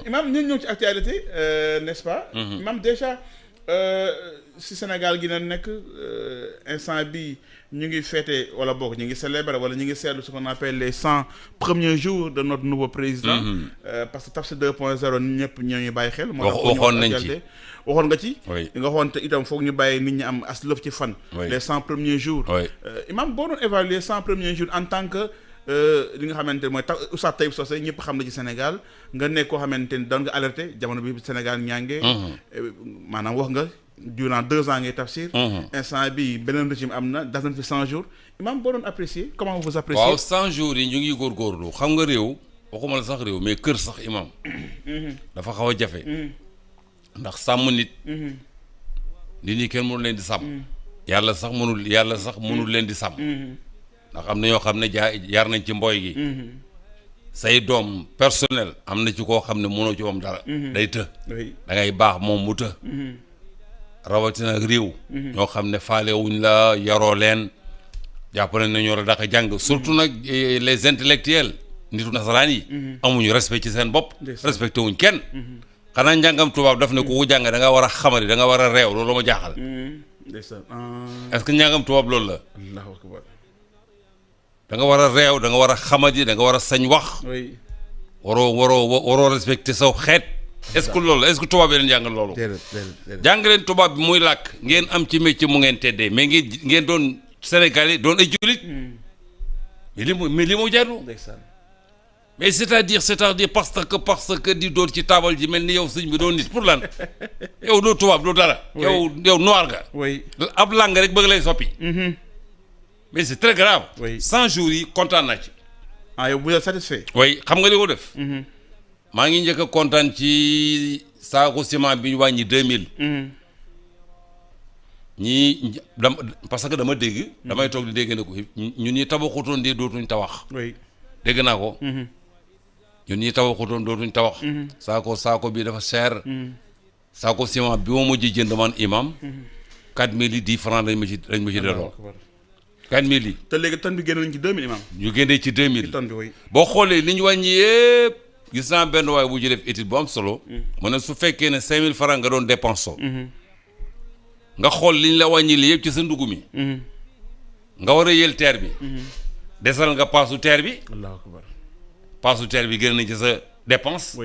imam ñu ñëw ci actualité n'est-ce pas. imam déjà si Sénégal gi na nekk instant bi ñu ngi fêter wala boog ñu ngi célébrer wala ñu ngi seetlu ce qu'on appelle les 100 premiers jours de notre nouveau président. parce que Tafsir 2.0 ñëpp ñoo ñu bàyyi xel. waxoon nañ ci waxoon nga ci. oui nga waxoon te itam foog ñu bàyyi nit ñi am as lëf ci fan. les 100 premiers jours. imam boo doon évaluer 100 premiers jours en tant que li nga xamante ne mooy Oustaz Taib Socé ñëpp xam na ci Sénégal nga nekk koo xamante ni doon nga alerté jamono bi Sénégal ñaangee. maanaam wax nga. durant 2 ans ngay tafsir. instant bi beneen régime am na daf nañ fi 100 jours imam boo doon apprécier comment vous appréciez. waaw 100 jours yi ñu ngi góorgóorlu xam nga réew waxuma la sax réew mais kër sax imam dafa xaw a jafe. ndax sàmm nit. nit ñi kenn mënu leen di sàmm. yàlla sax mënul leen di sàmm. ndax am na ñoo xam ne jaar nañ ci mbooy gi. say doom personnel am na ci koo xam ne mënoo ci moom dara. day të. da ngay baax moom mu të. rawatina réew. ñoo xam ne faale wuñ la yaroo leen jàpp nañ ne ñoo la daq jàng surtout nag les intellectuels nitu nasaraan yi. amuñu respect ci seen bopp. respecté wuñ kenn. xanaa njàngam tubaab daf ne ku ko jàng da nga war a xamari da nga war a réew loolu ma jaaxal. est-ce que njàngam tubaab loolu la. Allahu akbar. da nga war a réew da nga war a xamadi da nga war a sañ wax. waroo respecté saw xeet. est-ce que loolu est-ce que tubaab yi leen jàngal loolu. jàng leen tubaab bi muy làkk ngeen am ci métier mu ngeen teddee mais ngeen doon Sénégalais doon ay jullit. mais li mu jaadu. mais c'est-à-dire parce que di doon ci taabal ji mel ni yow sëñ bi doon nit pour lan yow doo tubaab doo dara. yow noir nga. ab langue rek bëgg lay soppi. mais c'est très grave. 100 jours yi kontaan naa ci. yow vous êtes satisfait. oui xam nga li ko def. maa ngi njëkk a kontaan ci saako ciment bi ñu wàññi 2000. parce que dama dégg. damay toog di dégg ne ko ñun ñi tabaxutoon de dootuñ tabax. dégg naa ko. ñun ñi tabaxutoon dootuñ tabax. saako bi dafa cher. saako ciment bi ma mujj jënd man imam. 4000 yi 10 francs lañ ma ci delloo. 4000 yi. te léegi tonne bi génn nañ ci 2000 imam. ñu génnee ci 2000. tonne bi boo xoolee li ñu wàññi yëpp. gis naa benn waay bu ci def étude bu am solo. mu ne su fekkee ne 5000 francs nga doon dépense. nga xool liñ la wàññi li yëpp ci sa ndugg mi. nga war a yël teer bi. desal nga paasu teer bi. Allahu akbar. paasu teer bi gën nañ ci sa dépense.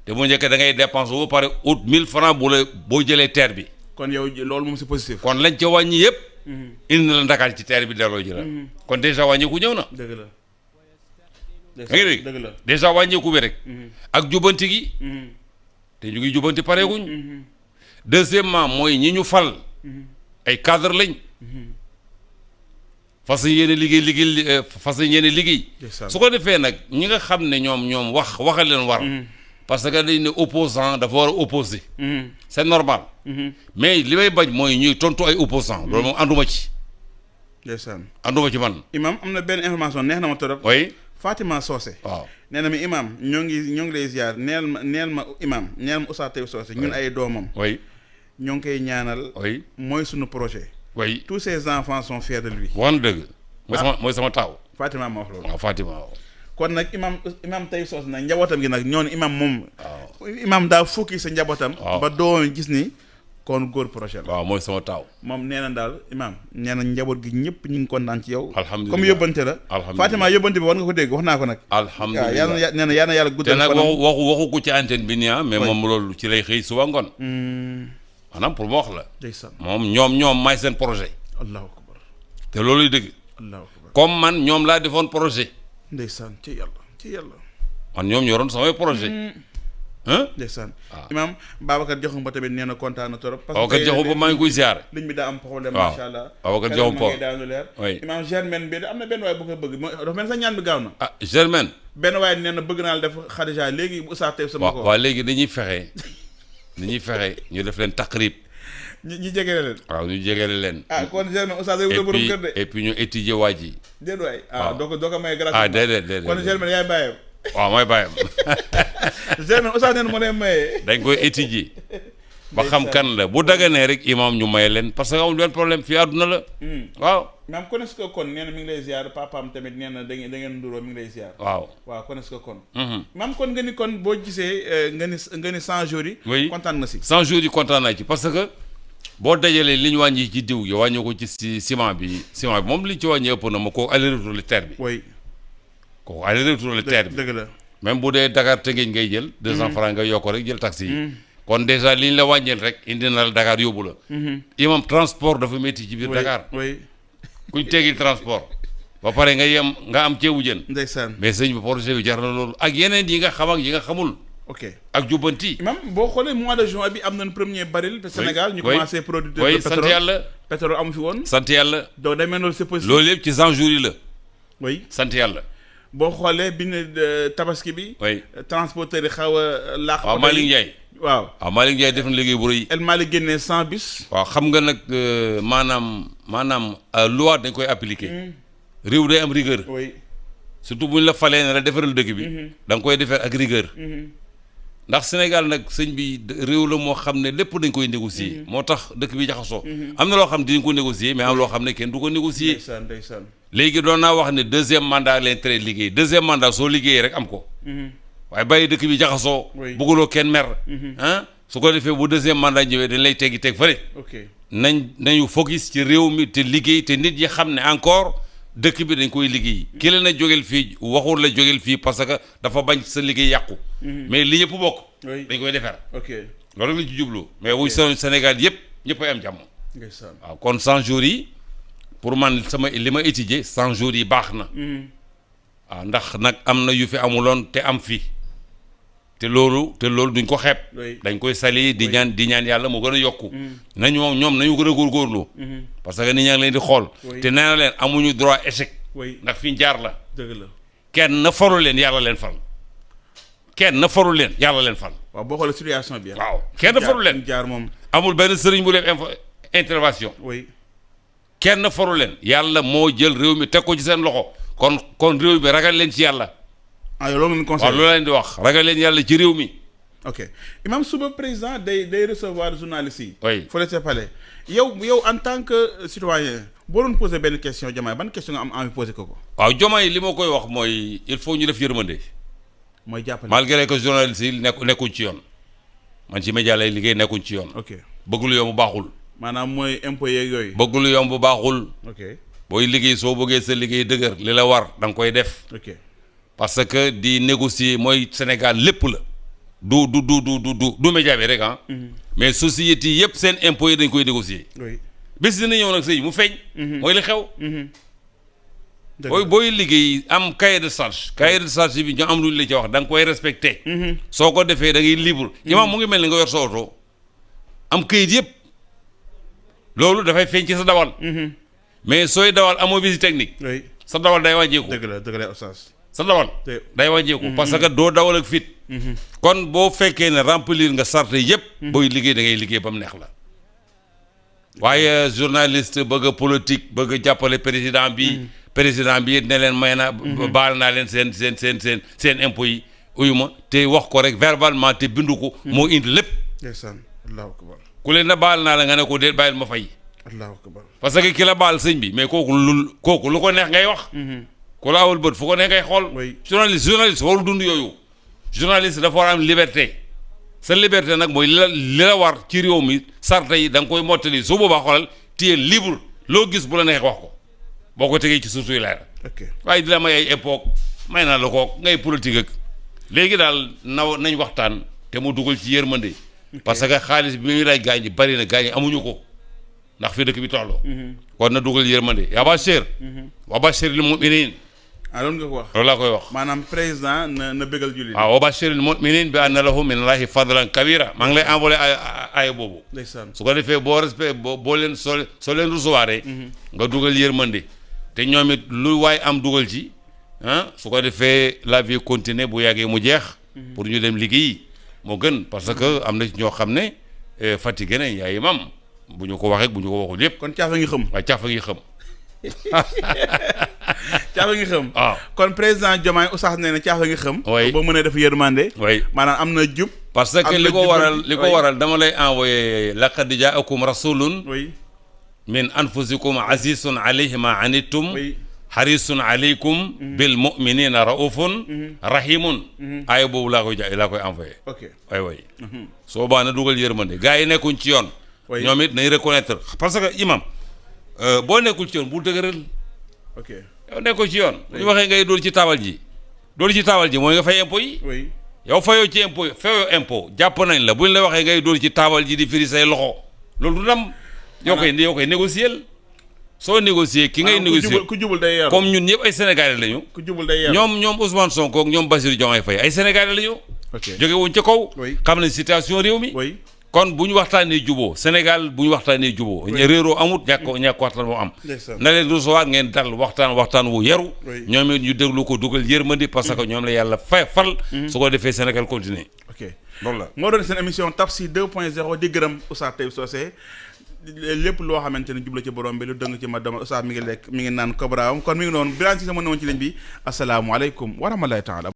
te bu njëkk da ngay dépense ba pare ut 1000 francs boo jëlee teer bi. kon yow loolu moom c'est positif. kon lañ ca wàññi yëpp. indi la ndakaar ci teer bi delloo ji la. kon déjà wàññeeku ñëw na. dëgg la. dëgg la déjà wàññeeku bi rek. ak jubanti gi. te ñu ngi jubanti pareeguñ. deuxièmement mooy ñi ñu fal. ay cadre lañ. fas yéene liggéey. su ko defee nag ñi nga xam ne ñoom waxal leen war. parce que dañ ne opposant dafa war a opposé. c'est normal. mais li may bañ mooy ñuy tontu ay opposant loolu moom ànduma ci. ànduma ci man. imam am na benn information neex na ma torop. oui. Fatima Socé. waaw nee na mi imam ñoo ngi lay ziar neel ma imam neel ma Oustaz Taib Socé ñun ay doomam. oui. ñoo ngi koy ñaanal. oui mooy suñu projet. oui tous ses enfants sont fiers de lui. wan dëgg. mooy sama taaw. Fatima ma wax loolu. waaw Fatima waaw. kon nag imam Taib Socé nag njabootam gi nag ñoon imam moom. waaw imam daa fukki sa njabootam. waaw ba doom gis ni. kon góor projet la. waaw mooy sama taaw. moom nee na daal imam nee na njaboot gi ñëpp ñu ngi kontaan ci yow. alhamdulilah comme yóbbante la. Fatima yóbbante bi war nga ko dégg wax naa ko nag. alhamdulilah waaw nee na yàlla guddal. te nag waxu ko ci antenne bi nii mais moom loolu ci lay xëy suba ngoon. maanaam pour ma wax la. ndeysaan moom ñoom may seen projet. allahu akbar. te looluy dëgg. allahu akbar comme man ñoom laa defoon projet. ndeysaan ci yàlla. man ñoom ñoroon samay projet. ndeysaan imam Babacar Diakhoumpa tamit nee na kontaan na trop. parce que Babacar Diakhoumpa maa ngi koy ziar. liñ bi daa am problème. waaw macha allah Babacar Diakhoumpa ngay daanu leer. oui imam Germaine bi am na benn waay bu ko bëgg dafa mel sa ñaan bi gaaw na. Germaine. benn waay nee na bëgg naa la def Khadija léegi Oustaz Taib sama ko. waaw léegi dañuy fexe ñu def leen taqrib. ñi jegele leen. waaw ñu jegele leen. kon Germaine Oustaz day wutal borom kër de. et puis ñu étudier waa ji. déedéet waay. doo ko may gratuit. déedéet kon Germaine yaay bàyyam. waaw mooy bàyyam. Germaine Oustaz neen moo lay maye. dañ koy étudier. ba xam kan la bu daganee rek imam ñu may leen parce que amul benn problème fii àdduna la waaw maam kon est-ce que kon nee na mi ngi lay ziar papaam tamit nee na da ngeen nduroo mi ngi lay ziar waaw kon est-ce que kon maam kon nga ni kon boo gisee nga ni 100 jours yi oui kontaan na si 100 jours yi kontaan naa ci parce que boo dajalee li ñu wàññi ci diw yi wàññi ko ci ciment bi moom li ñu ci wàññi ëpp na ma kooku aller-retour le terre bi oui kooku aller-retour le terre bi dëgg la même bu dee Dakar Tëngéej ngay jël 200 francs nga yokk rek jël taxi yi kon déjà li ñu la wàññil rek indi na la Dakar yóbbu la imam transport dafa métti ci biir Dakar oui kuñ teggi transport ba pare nga am ceebu jën ndeysaan mais sëñ bi projet bi jar na loolu ak yeneen yi nga xam ak yi nga xamul ok ak jubbanti imam boo xoolee mois de juin bi am nañ premier baril Sénégal ñu commencé produire oui sant yàlla pétrole amu fi woon sant yàlla donc day mel loolu c'est possible loolu yëpp ci 100 jours yi la oui sant yàlla boo xoolee bi ne tabaski bi oui transporteur yi xaw a laax waaw Malick Ndiaye waaw Malick Ndiaye def na liggéey bu rëy El Malick génnee 100 bis waaw xam nga nag maanaam loi dañ koy appliquer réew day am rigueur oui surtout bu ñu la falee ne la defaral dëkk bi da nga koy defar ak rigueur ndax Sénégal nag sëñ bi réew la moo xam ne lépp dañ koy négocier moo tax dëkk bi jaxasoo am na loo xam ne dinañ ko négocier mais am loo xam ne kenn du ko négocier ndeysaan léegi doon naa wax ne deuxième mandat leen tere liggéey deuxième mandat soo liggéeyee rek am ko waaye bàyyi dëkk bi jaxasoo bëgguloo kenn mer su ko defee bu deuxième mandat ñëwee dañ lay teggi teg fële nañu focus ci réew mi te liggéey te nit ñi xam ne encore dëkk bi dañ koy liggéey ki la na jógeel fii waxul la jógeel fii parce que dafa bañ sa liggéey yàqu mais li ñëpp bokk dañ koy defar loolu rek lañ ci jublu mais wuy Sénégal yëpp ñëpp ay am jàmm waaw kon 100 jours yi pour man li ma étudier 100 jours yi baax na waaw ndax nag am na yu fi amuloon te am fi te loolu duñ ko xeeb dañ koy sali di ñaan yàlla mu gën a yokku ñoom nañu gën a góorgóorlu parce que nit ñaa ngi leen di xool te nee na leen amuñu droit échec ndax fi ñu jaar la dëgg la kenn na faru leen yàlla leen fal waaw boo xoolee situation bi waaw kenn faru leen jaar moom amul benn sëriñ bu def intervention kenn faru leen yàlla moo jël réew mi teg ko ci seen loxo kon réew mi ragal leen ci yàlla loolu ngeen conseillé waaw loolu leen di wax ragal leen yàlla ci réew mi ok imam suba président day recevoir journalistes yi oui fële ca palais yow en tant que citoyen boo doon posé benn question Diomaye ban question nga am envie posé ko waaw Diomaye li ma koy wax mooy il faut ñu def yërmande mooy jàppale malgré que journalistes yi nekkuñ ci yoon man ci média lay liggéey nekkuñ ci yoon ok bëgg lu yomb baaxul maanaam mooy impôt yeeg yooyu bëgg lu yomb baaxul ok booy liggéey soo bëggee sa liggéey dëgër li la war da nga koy def ok parce que di négocier mooy Sénégal lépp la du média bi rek mais société yëpp seen impôts yi dañ koy négocier bés dina ñëw nag sëy mu feeñ mooy li xew booy liggéey am cahier de charge bi ñu am lu ñu la ci wax da nga koy respecté soo ko defee da ngay libre imam mu ngi mel ni nga yor sa oto am kayit yëpp loolu dafay feeñ ci sa dawal mais sooy dawal amoo visite technique sa dawal day wàññeeku dëgg la oustaz sa dawal day wàññeeku parce que doo dawal ak fit kon boo fekkee ne remplir nga sart yëpp booy liggéey da ngay liggéey ba mu neex la waaye journaliste bëgg a politique bëgg a jàppale président bi ne leen may na baal naa leen seen impôts yi uyuma te wax ko rek verbalement te bindu ko moo indi lépp allahu akbar ku leen na baal naa la nga ne ko déet bàyyil ma fay allahu akbar parce que ki la baal sëñ bi mais kooku lu ko neex ngay wax ku la awul bët fu ko neex ngay xool journaliste warul dund yooyu journaliste dafa war am liberté sa liberté nag mooy li la war ci réew mi sarta yi da nga koy mottali su boobaa xoolal téye libre loo gis bu la neex wax ko boo ko tegee ci suuf suy leer waaye di la may ay époque may naa la kook ngay politique ak léegi daal nañ waxtaan te mu dugal ci yërmande parce que xaalis bi muy lay gaañ ñi bari na gaañ amuñu ko ndax fi dëkk bi tolloo kon na dugal yërmande yaa bashir wa bashiril mu'minin loolu nga ko wax loolu laa koy wax maanaam président na bégal jullit waaw wa bashiril mu'minin bi anna lahum min allahi fadlan kabira maa ngi lay envolé ay boobu su ko defee boo leen soo leen recevoir nga dugal yërmande te ñoom it lu waay am dugal ci su ko defee la vie continue bu yàggee mu jeex pour ñu dem liggéeyi moo gën parce que am na ci ñoo xam ne fatigué nañ yaay imam bu ñu ko waxee bu ñu ko waxul yëpp kon caafa ngi xam waaye caafa ngi xam caafa ngi xam waaw kon président Diomaye Oustaz nee na caafa ngi xam boo mënee def yërmande maanaam am na jub parce que li ko waral dama lay envoyé laqad jaakum rasulun min anfusikum azizun alayhi ma anittum harisun alaykum bil mu'minina raufun rahimun aaya boobu laa koy envoyé way soo baa na dugal yërmande gars yi nekkuñ ci yoon ñoom it nañ reconnaître parce que imam boo nekkul ci yoon bul dëgëral yow nekkul ci yoon bu ñu waxee ngay dool ci taabal ji mooy nga fay impôt yi yow fayoo ci impôt jàpp nañ la bu ñu la waxee ngay dool ci taabal ji di firi say loxo loolu du dam yow koy négocier soo négocier ki ngay négocier ku jubul day yaru comme ñun ñëpp ay sénégalais lañu ku jubul day yaru ñoom Ousmane Sonko ak ñoom Bassirou Diomaye Faye ay sénégalais lañu jóge wuñ ca kaw xam nañ situation réew mi kon bu ñu waxtaanee juboo Sénégal bu ñu waxtaanee juboo réeroo amut ñàkk waxtaan moo am na leen recevoir ngeen dal waxtaan wu yaru ñoom it ñu déglu ko dugal yërmandi parce que ñoom la yàlla fal su ko defee Sénégal continuer loolu la moo doon seen émission Tafsir 2.0 di gërëm Oustaz Taib Socé lépp loo xamante ne jubla ci borom bi lu dëng ci ma dama Oustaz mi ngi naan kobraam kon mi ngi noonu Birane Cissé mën na woon ci ligne bi asalaamaaleykum wa rahmatullahi taala